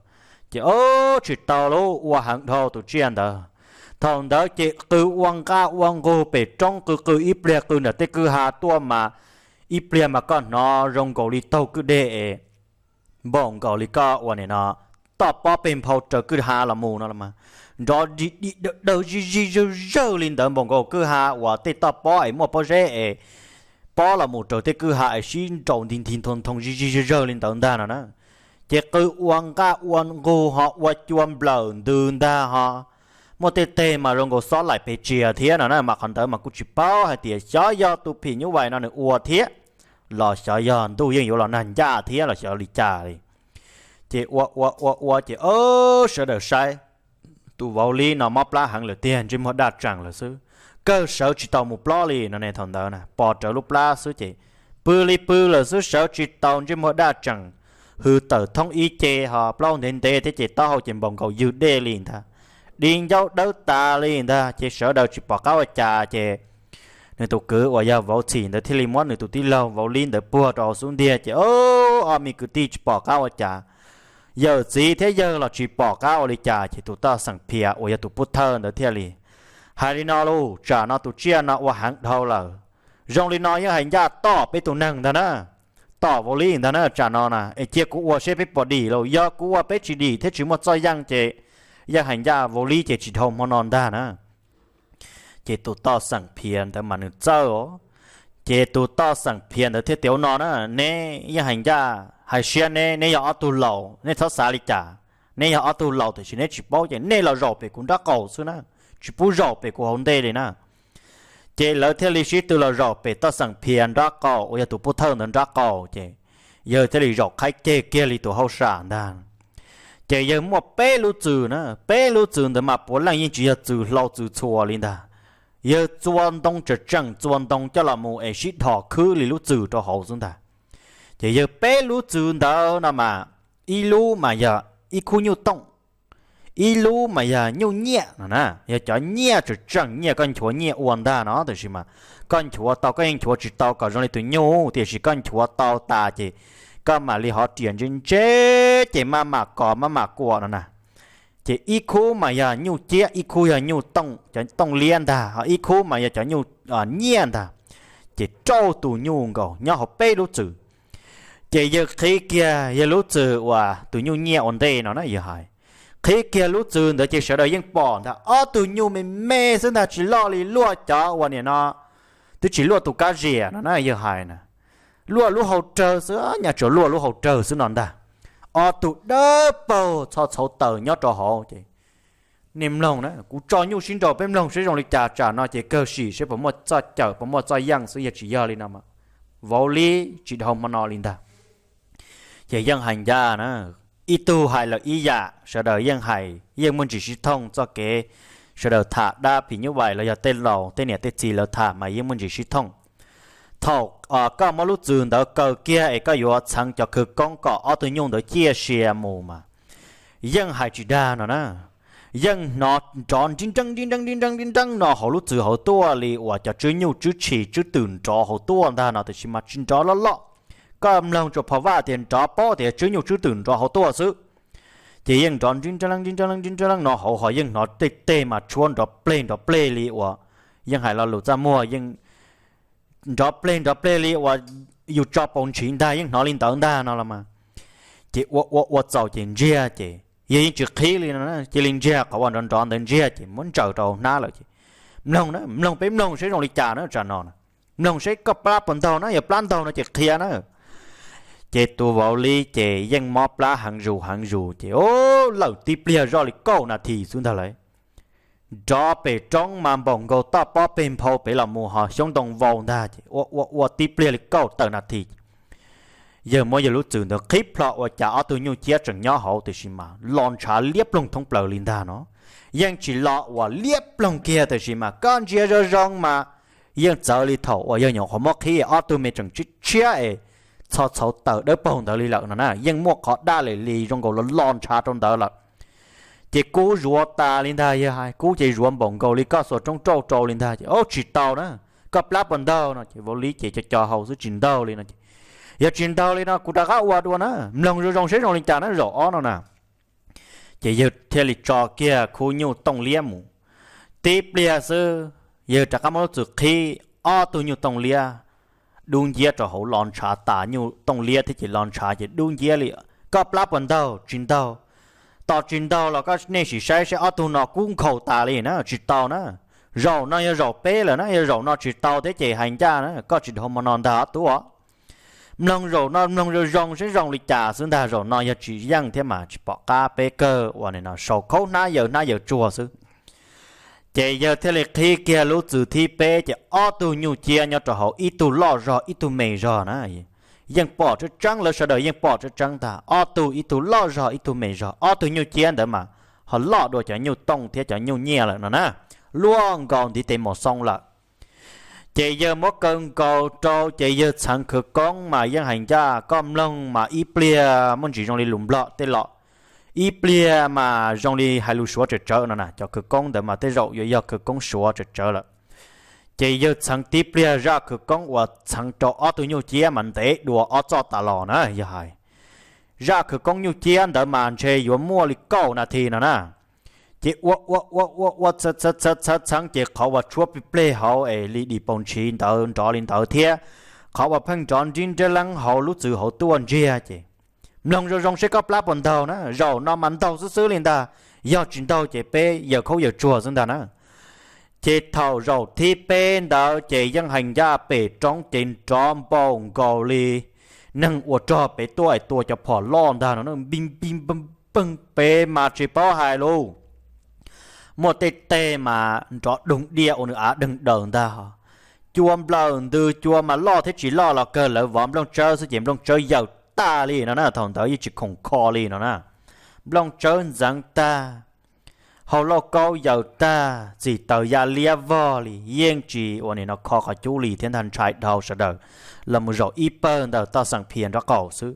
Ces ub tsis tau lauj, ua heev dhau tus tsiaj ntawd. Thaum ntawd ces qw ua nqaj ua nqug pem roob, qw qw ib pliag qw nram tej kwj ha tuaj mas ib pliag mas koj hnov zoo nkaus li taug kwj deg es npaum nkaus li koj ua nim no toj pob peg nphau raws kwj ha los mus no los mas nrov dim dim dawg dawg zij zij zawg zawg li ntawd, npaum nkaus kwj ha uas tej toj pob es muaj pob zeb es pob los mus raws tej kwj ha es sib nraus nti nti ntho ntho zij zij zawg zawg li ntawd ntag no na. Ces qw ua nqaj ua nqug ho ua cua nplawm ntws ntag ho. Muaj tej teg mas zoo nkaus xob laim pes tsias thiab no na, mas qhov ntawd mas kuj tsis paub hais tias xyov yog tus phim nyuj vais no nws ua thiab los xyov yog ntuj yeej yuav los nag ncaj thiab los xyov li cas li. Ces ua ua ua ua ces sawv daws saib tus vauv Lib no mob plab heev lawm tiag, ntsej muag daj tseem lawm xwb, kawg sawv tsis tau mus plob li no ne. Thaum ntawd na pom rawv lub plab xwb ces pw li pw lawm xwb, sawv tsis tau, ntsej muag daj tseem, hws tawm thoob ib ce ho plaub ntev ntev thiab ces taub hau ces npaum nkaus ywg dej li ntag, di ncauj dawb tas li ntag. Ces sawv daws tsis pom qab ua cas ces nws tus kwv uas yog vauv Txhim ntawd thiaj li muab nws tus tij laug vauv Lib ntawd puag rau hauv xub ntiag ces ob me kwv tij tsis pom qab ua cas, yawm txiv thiab yawg los tsis pom qab ua li cas ces tus toj xeem Phias uas yog tus pub thawj ntawd thiaj li Hais li no lauj, tsam no tus tsiaj no ua heev dhau lawm. Zoo li no yeej hais ncaj tom peb tus neeg ntag na, tom vauv lib ntag na tsam no na, es cia kuv ua seb peb puas dim lauj. Yog kuv ua peb tsis dim thiab tsis muaj txoj yeej ces yeej hais ncaj vauv lib ces tsis dhau hmo no ntag na. Ces tus toj xeem phiav ntawd mas nws txawj os. Ces tus toj xeem phiav ntawd thiaj tias, Ua no na, neb yeej hais ncaj hais siab, neb, neb yog ob tug laus, neb txhob xav li cas. Neb yog ob tug laus tiam sis neb tsis paub ces nej los zaum pem kuv nraub qaum xwb na, tsis pub zaum pem kuv hauv ntej li na. Ces lawv thiaj li sib tw los zaum pem toj xeem phiav nraub qaum uas yog tus pub thawj ntawd nraub qaum, ces yawg thiaj li zaum qhaib ceg kiag li tus hauj sam ntag. Ces yawg muaj peb lub txwm na, peb lub txwm ntawd mas puav leej yeej tsis yog txwm hlau txwm txhua li ntag. Yawg txua ntoo tseem tseem txua ntoo coj los mus es sib dhos khwb li lub txwm rau hauv xwb ntag. Ces yawg peb lub txwm ntawd no mas, ib lub mas yog ib khub nyuj tooj, ib lub mas yog nyuj nyiaj no na. Yog cov nyiaj tseem tseem nyiaj koj nchuav nyiaj ua ntag no, tiam sis mas koj nchuav tau koj yeej nchuav tsis tau kom zoo li tus nyuj, tiam sis koj nchuav tau tas ces koj mam li hov riam ntse ntse ces maj mam kov maj mam kuam no na. Ces ib khub mas yog nyuj ciab, ib khub yog nyuj tooj, cov tooj liab ntag, ho ib khub mas yog cov nyuj nyiaj ntag. Ces rau tus nyuj nkaus nyob hauv peb lub txwm. Ces yawg qhib kiag yawg lub txwm uas tus nyuj nyiaj ua ntej no na yawg hais, qhib kiag lub txwm ntawd ces sawv daws yeej pom ntag, ob tug nyuj me me xwb ntag, tsis loj li, luaj cov uas nim no twb tsis luaj tus kab ziam no na yawg hais na. Luaj lub hau rawg xwb, nyaj tsuas luaj lub hau rawg xwb no ntag. Ob tug dawb paug txho txhauv taws nyob rau hauv ces, nej mloog na, kuv tso nyuj sib nraus peb mloog seb zoo li cas, tsam no ces kawg sim seb puas muaj txoj cawm puas muaj txoj yeej xwb, yog tsis yog li no mas vauv lib tsis dhau hmo no li ntag. Ces yeej hais ncaj na, ib tug hais lawm ib yam, sawv daws yeej hais yeej muaj ntsis sib thooj txoj kev, sawv daws tham dab phim nyuj vais los yog tej laus tej niam tej txiv lawv tham mas yeej muaj ntsis sib thooj. Thaum koj muab lub txwm ntawd kaw kiag es koj yuav txheev cov khawv koob kom ob tug nyuj ntawd ciaj sia mus mas yeej hais tsis dag no na. Yeej hnov nrov nrib nreeb nrib nreeb nrib nreeb nrib nreeb no hauv lub txwm hauv tuaj li uas cov tswb nyuj tswb tshis tswb twm nrov hauv tuaj ntag no, tiam sis mas tsis nrov loj loj. Koj mloog tsuas phom vaj tias nrov paub tias tswb nyuj tswb twm nrov hauv tuaj xwb. Ces yeej nrov nrib nreeb nrib nreeb nrib nreeb no hauv, ho yeej hnov tej teg mas tshuab nrov pleg nrov pleg li uas yeej hais lo lus txaj muag, yeej nrov pleg nrov pleg li uas yus tso paus ntshiv ntag, yeej hnov li ntawd ntag no los mas. Ces ua ua ua txaus ces ntsiag, ces yog yeej tsis qhib li no, cia li ntsiag qhov uas nrov nrov ntawd ntsiag ces muab ntsaws rau hauv hnab lawm ces, mloog na, mloog peb mloog seb zoo li cas na tsam no na. Mloog seb koj plab puas ntaug na, yog plab ntaug no ces qhia na. Ces tus vauv lib ces yeej mob plab heev zus heev zus ces, o, lawm tib pliag zoj li kaum nas this xwb ntag lauj. Nrov pem roob mas npaum nkaus toj pob peg nphau pem los mus ho xyoob ntoo vau ntag ces ua ua ua tib pliag li kaum tawm nas this. Yawg muab yawg lub txwm ntawd qhib plho ua cas ob tug nyuj ciab tseem nyob hauv tiam sis mas los ntshav liab ploog thoob plaws li ntag no. Yeej tsis los uas liab ploog kiag tiam sis mas koj ntsia zoo zoo mas yeej txawv li thaum uas yawg nyuam qhuav muab qhib ob tug me tseem tshiab tshiab es txho txhauv taws dawb paug ntawd li lawm no na, yeej muaj qhov daj li li zoo nkaus los los ntshav rau ntawd lawm. Ces kub zuav tas li ntag, yawg hais kub ces zuav npaum nkaus li koj xuas roob rauj rau li ntag ces, o, tsis tau na, koj plab puas ntaug no ces vauv lib ces co co hau xwb tsis ntaug li no ces, yog tsis ntaug li no kuv rov qab ua dua na, mloog zoo zoo seb zoo li cas na zaum ob no na. Ces yawg thiaj li tso kiag khub nyuj tooj liab mus. Tib pliag xwb, yawg rov qab muab lub txwm qhib ob tug nyuj tooj liab dub nciab rau hauv los ntshav tas, nyuj tooj liab thiab ces los ntshav ces dub nciab li. Koj plab puas ntaug? Tsis ntaug. Tos tsis ntaug los koj nej sim saib saib ob tug no kub nkhaus tas li na, tsis tau na. Zaum no yog zaum peb lawm na, yog zaum no tsis tau thiab ces hais ncaj na, koj tsis dhau hmo no ntag ob tug os. Mloog zaum no mloog zoo zoo seb zoo li cas xwb ntag, zaum no yog tsis yeej thiab mas tsis pom qab peb kawg uas nim no sau khaub hnab yaws hnab yaws tsuag xwb. Ces yawg thiaj li qhib kiag lub txwm thib peb ces ob tug nyuj ciab nyob rau hauv ib tug loj zog ib tug me zog na. Yeej pom tseeb tseeb, lawv sawv daws yeej pom tseeb tseeb ntag, ob tug ib tug loj zog ib tug me zog, ob tug nyuj ciab ntawd mas ho loj dua cov nyuj tooj thiab cov nyuj nyiaj lawm no na, luaj nkaus ntiv tes mus xoo lawm. Ces yawg muab kaw nkaus rau ces yawg txheev khawv koob mas yeej hais ncaj, koj mloog mas ib pliag muaj ntsis zoo li lus Nplog tej los, ib pliag mas zoo li hais lus Suav tsawv tsawv no na, cov khawv koob ntawd mas tej zaum yuav yog khawv koob Suav tsawv tsawv lawm. Ces yawg txheev tib pliag zaj khawv koob uas txheev rau ob tug nyuj ciab mas ntev dua ob txoj tas los na yawg hais. Zaj khawv koob nyuj ciab ntawd mas ntshe yuav muaj li kaum nas this no na. Ces ua ua ua ua ua txhawv txhawv txhawv txhawv txhawv ces qhov uas tshuab plig pleg hauv es li dim paus ntshiv ntawd nrov li ntawd thiab qhov uas pheej nrov nrib nrab leeb hauv lub txwv hauv tuaj ntsiag ces mloog zoo zoo seb koj plab puas ntaug na, zaum no mas ntaug xwb xwb li ntag, yog tsis ntaug ces peb yawm khaub yawm tsuag xwb ntag na. Ces thaum zaum thib peb ntawd ces yeej hais ncaj pem roob ces nrov npaum nkaus li neeg ua rog pem tuaj es tua cov phom loj ntag no, npij npij npeeg pem mas tsis paub hais lauj. Muaj tej teg mas nrov doog diaj ua nws av deeg daws ntag. Cua nplawm ntws, cua mas loj thiab tsis loj los kawg lawv vov nplooj tsawb xwb ces nplooj tsawb yaws tag li no na, thaum ntawd yeej tsis khoom kho li no na. Nplooj tsawb ntxeev tag, hau lauj kaub yaws tag, txim taws ya liab vog li, yeej tsis ua nim no kho qhov cub li thiab ntag, ntshai dhau sawv daws los mus zaum ib pawg ntawm Toj Xeem Phias nraub qaum xwb.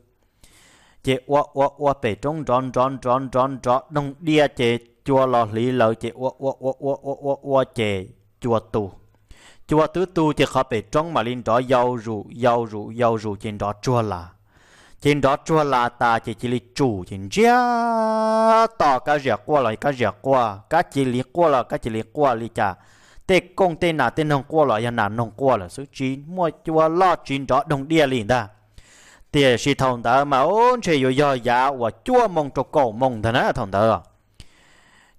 Ces ua ua ua pem roob nrov nrov nrov nrov nrov doog diaj ces cua los hliv lawv ces ua ua ua ua ua ua ua ces cua tu. Cua twb tu ces qhov pem roob mam li nrov yau zus yau zus yau zus ces nrov tsuag las. Ces nrov tsuag las tas ces cia li tsum ces ntsiag to, kab ziam quaj los kab ziam quaj, kab cia li quaj los kab cia li quaj li cas, tej kooj tej nas tej noog quaj los yog nas noog quaj lawm xwb, tsis muaj cua loj tsis nrov doog diaj li ntag. Tiam sis thaum ntawd mas ub ntshe yuav yog yav uas cuaj moo rau kaum moo ntag na thaum ntawd.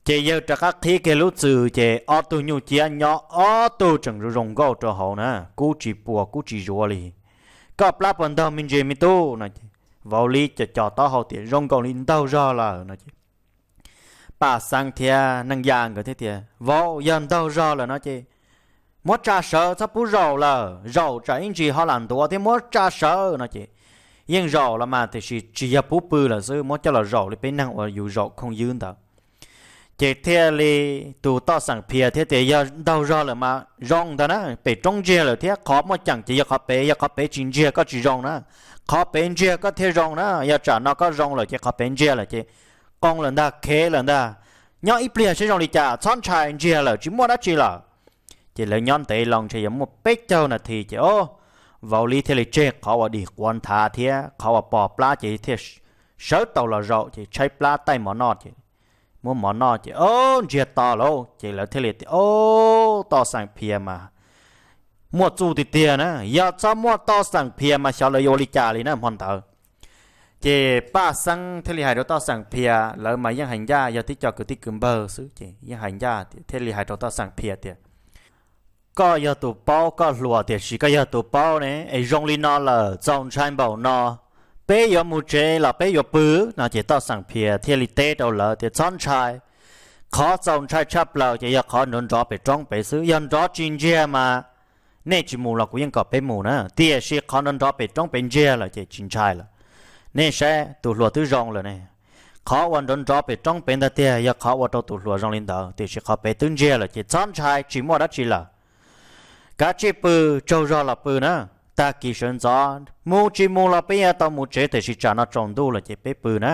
Ces yawg rov qab qhib kiag lub txwm ces ob tug nyuj ciab nyob ob tug tseem zoo zoo nkauj rau hauv na, kub tsis puas kub tsis zuav li. Koj plab puas ntaug me ntsis me tub no? Vauv Lis co co taub hau tias zoo nkaus li ntaug zog lawm no ces Paj Xeeb thiab Neej Yaj nkawd thiaj tias vauv, yog ntaug zog lawm no ces muab tsa sawv txhob pub zaum lawm, zaum tsam ib ntsis ho lam ntuav thiab, muab tsa sawv no ces yeej zaum los mas tiam sis tsis yog pub pw lawm xwb, muab coj los zaum li peb neeg uas yus zaum khooj ywb ntawd. Ces thiaj li tus Toj Xeem Phias thiaj tias yog ntaug zog lawm mas zoo ntag na, pem roob ntsiag lawm thiab qhov muaj ceem ces yog qhov pem, yog qhov pem tsis ntsiag koj tsis zoo na, qhov pem ntsiag koj thiaj zoo na, yog tsam no koj zoo lawm ces qhov pem ntsiag lawm ces qoo lawm ntag, khev lawm ntag. Nyob ib pliag seb zoo li cas, txhob ntshai, ntsiag lawm tsis muaj dab tsi lawm. Ces lawv nyob ntev loo ntshe yuav muaj peb caug nas this ces o, Vauv Lis thiaj li tseg qhov uas dim quav nthav thiab qhov uas pos plab ces thiaj sawv tau los zaum ces tshaib plab taij mov noj ces muab mov noj ces o, ntsiag to lauj ces lawv thiaj li tias o, Toj Xeem Phias mas muaj txuj tiag tiag na, yog txhob muaj Toj Xeem Phias mas xyov lawv yuav ua li cas li na hmo ntawd. Ces Paj Xeeb thiaj li hais rau Toj Xeem Phias, lawv mas yeej hais ncaj yog tib co kwv tij kwv npawg xwb ces yeej hais ncaj thiaj li hais rau Toj Xeem Phias tias koj yog tus paub, koj hluas tiam sis koj yog tus paub ne, es zoo li no lawm txaus ntshai npaum no, peb yuav mus tsev los peb yuav pw no ces Toj Xeem Phias thiaj li teb rau lawv tias txhob ntshai, qhov txaus ntshai tshaj plaws ces yog qhov nrov nrov pem roob pem xwb, yog nrov tsis ntsiag mas nej tsis mus los kuv yeej kom peb mus na, tiam sis qhov nrov nrov pem roob pem ntsiag lawm ces tsis ntshai lawm. Nej saib tus hluas twb zoo lawm ne, qhov uas nrov nrov pem roob pem ntag tiag yog qhov ua rau tus hluas zoo li ntawd, tiam sis qhov pem twb ntsiag lawm ces txhob ntshai, tsis muaj dab tsi lawm. Kav tsij pw, tsaug zog los pw na, tag kis sawv ntxov mus tsis mus los peb yuav tau mus tsev tiam sis tsam no tsaus ntuj lawm ces peb pw na.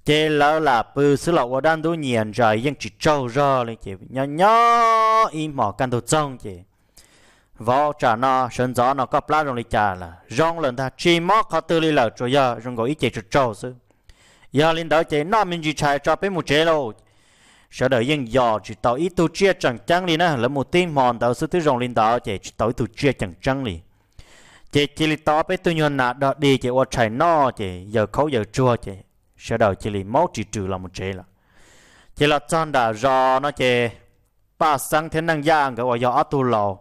Ces lawv lam pw xwb los ua dab ntub nyias ntsais yeej tsis tsaug zog li ces nyob nyob ib hmos kaj ntug txoog ces vauv, tsam no sawv ntxov no koj plab zoo li cas lawm? Zoo lawm ntag, tsis mob qhov twg li lawm, tsuas yog zoo nkaus ib ce tsaug tsaug xwb. Yog li ntawd ces noj me ntsis tshais tso peb mus tsev lauj. Sawv daws yeej yos tsis tau ib tug tsiaj tseem ceeb li na, lawv mus tib hmo ntawd xwb twb zoo li ntawd ces tsis tau ib tug tsiaj tseem ceeb li. Ces cia li tau peb tug nyuag nas dog dig ces ua tshais noj ces yaws khaub yaws tsuag ces sawv daws cia li maub ris rws los mus tsev lawm. Ces los txog nram zos no ces Paj Xeeb thiab Neej Yaj nkawd uas yog ob tug laus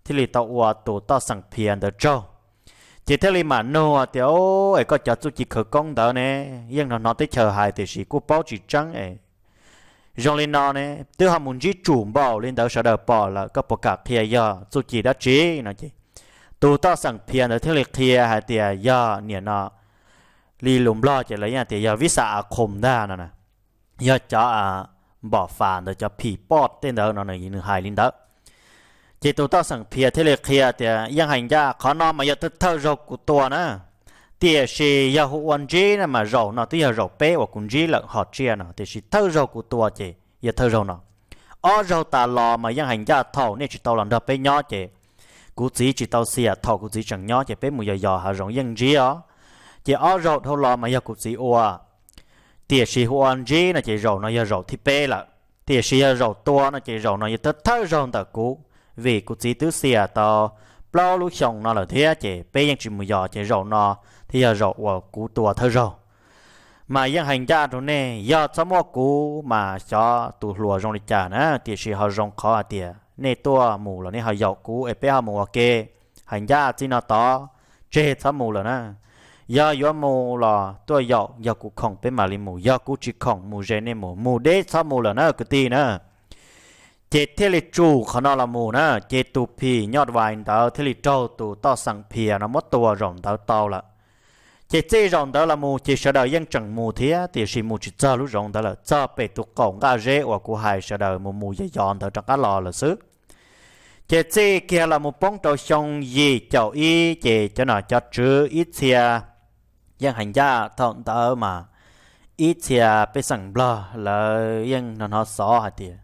thiaj li tau ua tus Toj Xeem Phias ntawd tsaug. Ces thiaj li mam nug tias, es koj cov txuj ci khawv koob ntawd ne, yeej hnov hnov teb chaws hais tiam sis kuj paub tsis tseeb es zoo li no ne, twb ho mus ntsib tsum npaum li ntawd sawv daws pom lawm, koj puas kam qhia yog txuj ci dab tsi no ces tus Toj Xeem Phias ntawd thiaj li qhia hais tias yog niam no, li lus Nplog ces lawv yeej tias yog vib xa a khoos ntag no na, yog cov npom fas ntawd, cov phim poj tej ntawd no nws hais li ntawd. Ces tus Toj Xeem Phias thiaj li qhia tias yeej hais ncaj, qhov no mas yog thawj zaug kuv tua na, tiam sis yog hu ua ntsib no mas zaum no twb yog zaum peb uas kuv ntsib lawm hom tsiaj no, tiam sis thawj zaug kuv tua ces yog thawj zaug no. Ob zaug tas los mas yeej hais ncaj thaum nej tsis tau los nrog peb nyob ces kuv txiv tsis tau xiam, thaum kuv txiv tseem nyob ces peb mus yos yos hav zoov yeej ntsib os. Ces ob zaug dhau los mas yog kuv txiv ua, tiam sis hu ua ntsib no ces zaum no yog zaum thib peb lawm. Tiam sis yog zaum tua no ces zaum no yog thawj thawj zaug ntawm kuv, vim kuv txiv twb xiam tau plaub lub xyoo no lawm thiab ces peb yeej tsis mus yos ces zaum no thiaj yog zaum uas kuv tua thawj zaug. Mas yeej hais ncaj rau nej, yog txhob muaj kuv mas xyov tus hluas zoo li cas na, tiam sis ho zoo qhov hais tias nej tuaj mus los nej ho yaum kuv es peb ho mus ua ke. Hais ncaj txij no tod, tseg txhob mus lawm na. Yog yuav mus los tuaj yaum, yog kuv khoom peb mam li mus, yog kuv tsis khoom mus ze nej mus, mus deb txhob mus lawm na kwv tij na. Ces thiaj li tsum qhov no los mus na, ces tus phim nyoj vais ntawd thiaj li raug tus toj xeem phias no muab tua zaum ntawd tau lawm. Ces txij zaum ntawd los mus ces sawv daws yeej tseem mus thiab, tiam sis mus tsis txog lub zoov ntawd lawm, txog pem tus qaum nqaj zeb uas kuv hais sawv daws mus mus yos yos ntawd rov qab los lawm xwb. Ces txij kiag los mus poob rau xyoo yim caum ib ces cov nom cov tswv ib txhia, yeej hais ncaj thaum ntawd mas ib txhia pej xeem Nplog lawv yeej hnov hnov xov hais tias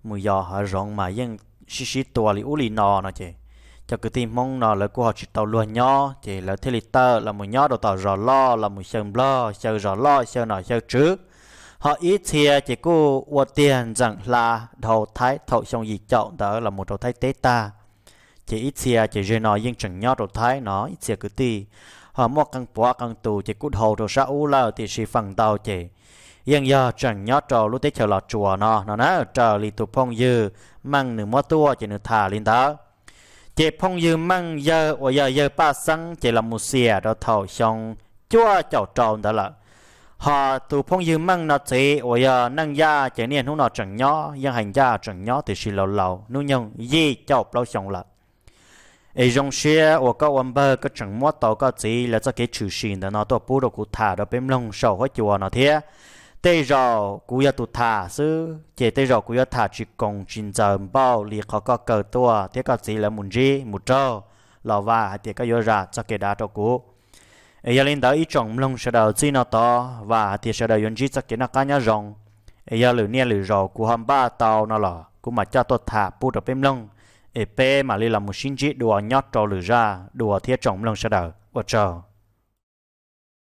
mus yos hav zoov mas yeej sib sib tua li ub li no no ces cov kwv tij Hmoob no lawv kuj ho tsis tau luag nyob ces lawv thiaj li tawm los mus nyob rau tom zos loj los mus xyaw Nplog, xyaw zos loj, xyaw nom xyaw tswv. Ho ib txhia ces kuj ua tiag ntxeem hla dhau Thaib thaum xyoo yim caum ntawd los mus rau Thaib teb tag. Ces ib txhia ces ze no yeej tseem nyob rau Thaib no, ib txhia kwv tij ho muaj qee puav qee tus ces kuj dhau rau sab ub lawm, tiam sis feem ntau ces yeej yog tseem nyob rau lub teb chaws Los Tsuas no no na. Raws li tus phooj ywg Meej nws muab tuaj ces nws tham li ntawd. Ces phooj ywg Meej yawg uas yog yawg Paj Xeeb ces los mus xiam rau thaum xyoo cuaj caum rau ntawd lawm. Ho tus phooj ywg Meej no txiv uas yog Neej Yaj ces niaj hnub no tseem nyob, yeej hais ncaj tseem nyob, tiam sis laus laus hnub nyoog yim caum plaub xyoo lawm. Es zoo siab uas koj ua npawg koj tseem muab tau koj txiv lawv txoj kev tshwm sim ntawm no tuaj pub rau kuv tham rau peb mloog saum huab cua no thiab. Tej zaum kuv yog tus tham xwb ces tej zaum kuv yuav tham tsis koos tsis ntxaws npaum li qhov koj kaw tuaj thiab koj txiv lawv mus ntsib mus raug, los vam hais tias koj yuav zam txoj kev dav rau kuv. Es yog li ntawd ib tsoom mloog sawv daws txij no tod vam hais tias sawv daws yuav ntsib txoj kev noj qab nyob zoo. Es yog lwm niaj lwm zaus kuv ho npaj tau no los kuv mam coj tuaj tham pub rau peb mloog, es peb mam li los mus sib ntsib dua nyob rau lwm zaj dua thiab tsoom mloog sawv daws ua tsaug.